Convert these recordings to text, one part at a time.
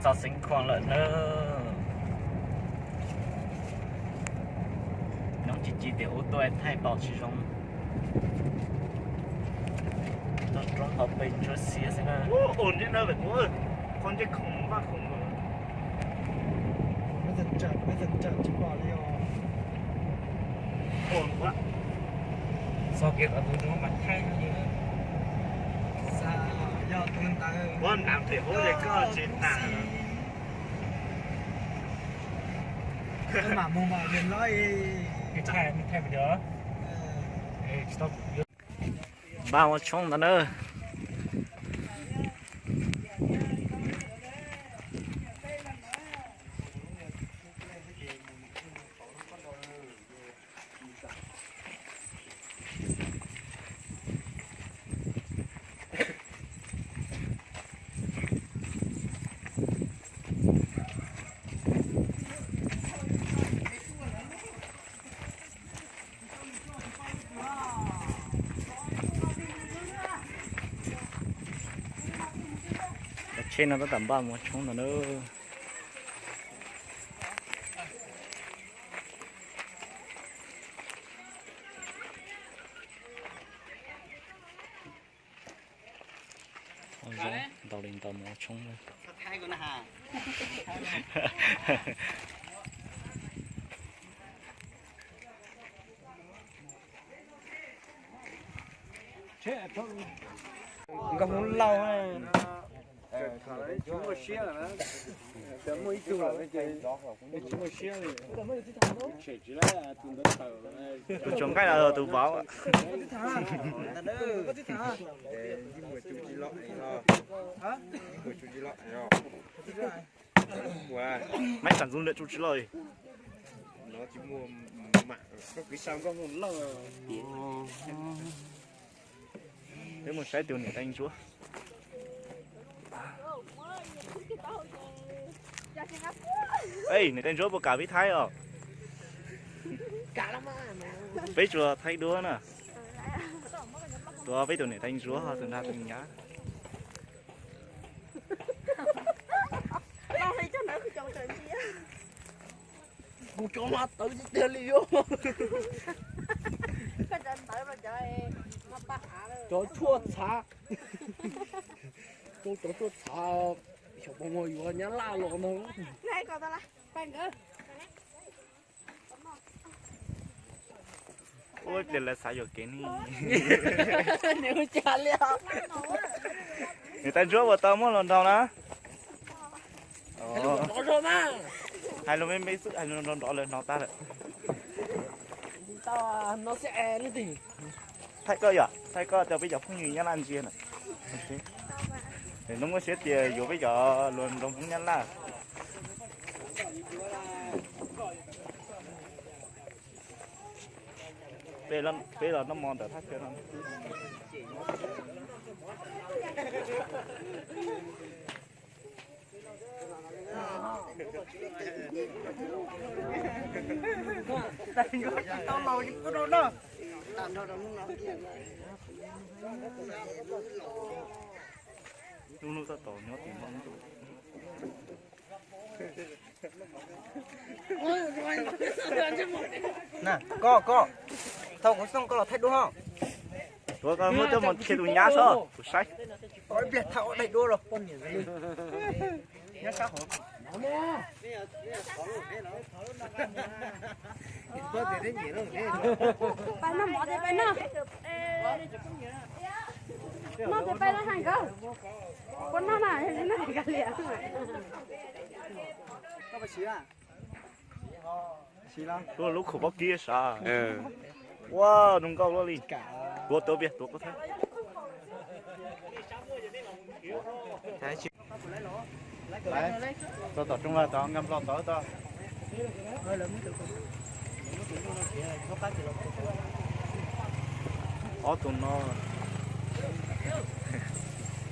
Txog Xeev Khuam lawm na. Nyob tsis ci tias ub tuaj thaij pom tsis zoo. Toj roob hauv pes ntsuab xiab xwb na. Txog kiag qhov tus no mas thaij no. Yog tus ntawd. Ua nam pem hub li koj tsis nam. Mam mus mas yog no. Thaij, thaij video. Npaj mov tshoob ntawd na. Cov tsheb no tab tom npaj mov tshoob ntawd na. Ntaus li ntaus mov tshoob. Nkauj Hmoob Lauj, tsis muaj siab lawm na. Muaj ib tug lawm ces tsis muaj siab li. Tshem tsis lawm tus ntawd tawm. Tus tsoom nqaij los tus vauv. Maiv xam ntxuv ntawm tsu tsis loj. Peb mus saib tus niam tais ntsuab. Ej, niam tais ntsuab puas kam peb thaij os? Peb tsuas thaij duab na. Tua peb tus niam tais ntsuab ho tus nrag tus nyab. Kuv cov mas tawv tiag tiag li os. Cov tshuaj txhav. Cov tshuaj txhav. Xyov puas muaj yuav nyab laj los no. Ua pliag lawv xav yuam kev ne. Niam tais ntsuab puas tau muab hluas nraug na? Hais lus me me xwb, hais lus nrov nrov lawv hnov tag lawm. Thaij koj yom, thaij koj cov peb cov phooj ywg Nyab Laj ntsia na. Nws muaj siab tias yuav peb cov hluas nraug Hmoob Nyab Laj. Peb los noj mov ntawm thaj chaw no. Lub hnub tab tom nyob tim npaj ntug. Na koj, koj, thaum kuv xoo koj los thaij duab. Tuav koj muab coj mus qhia tus nyab sob kuv saib. Ib pliag thaij ua daim duab los. Pais noj mov ces pais noj. Noj ces pais noj hais nkawd. Puas noj na, yog tsis noj ces kav liam. Lub, lub khoom pob kib sav. Ua zoo nkauj luaj li. Tuav, tuav, tuav koj thaij. Txog tom rooj vag tod, nkag Nplog tod tod. Ob tug no.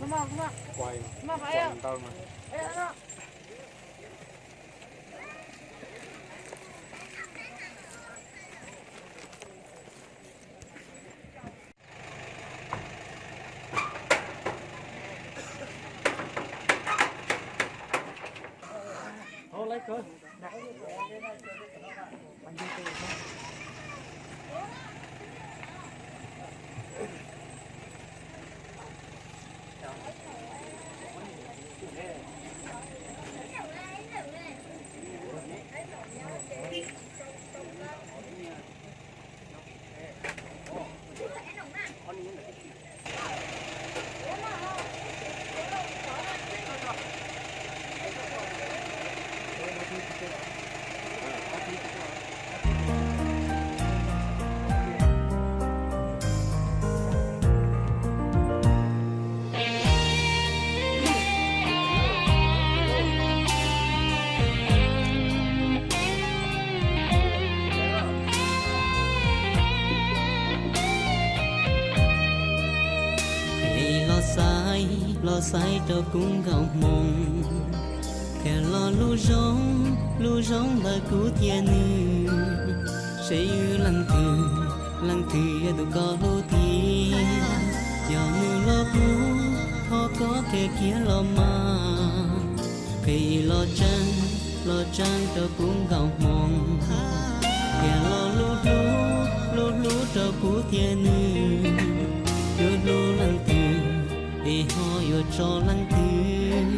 Ntau mas. Qhia los xaiv, los xaiv rau kuv nkauj hmoov, qhia los lub zoo, lub zoo ntawm kuv thiab nws. Seb wb leej twg, leej twg yog tus koj hlub tiag, yog nws los kuv thov koj qhia kiag los mas. Qhia los tseeb, los tseeb rau kuv nkauj hmoov, qhia los lub hlub, lub hlub rau kuv thiab nws. Yuav hlub leej twg es ho yuav tso leej twg,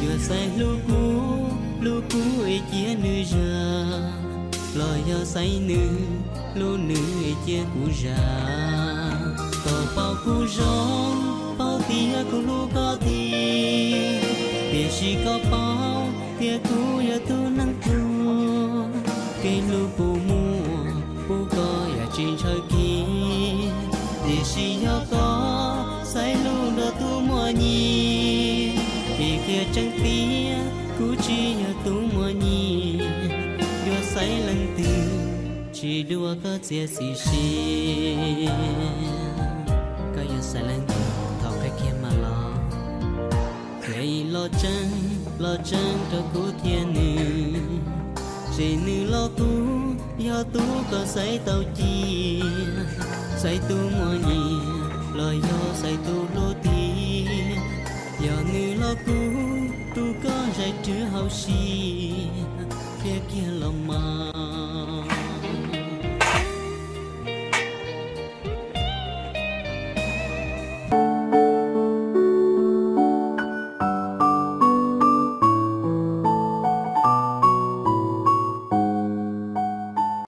yuav xaiv hlub kuv, hlub kuv es cia nws zam, los yog xaiv nws, hlub nws es cia kuv zam. Koj paub kuv zoo, paub tias kuv hlub koj tiag, tiam sis koj paub tias kuv yog tus neeg pluag, kev hlub puas muaj, puas koj yam tsis ntshaw kiag. Tiam sis yog koj xaiv hlub nrog tus muaj nyiaj, ces qhia tseeb tias kuv tsis yog tus muaj nyiaj. Yuav xaiv leej twg, tsis dua koj txiaj txim siab. Koj yuav xaiv leej twg, thov qhia kiag mas los. Qhia los tseeb, los tseeb rau kuv thiab nws, seb nws los kuv yog tus koj xaiv tau cia, xaiv tus muaj nyiaj los yog xaiv tus hlub tiag. Yog nws los kuv, tus koj zais rwg hauv siab, qhia kiag los mas.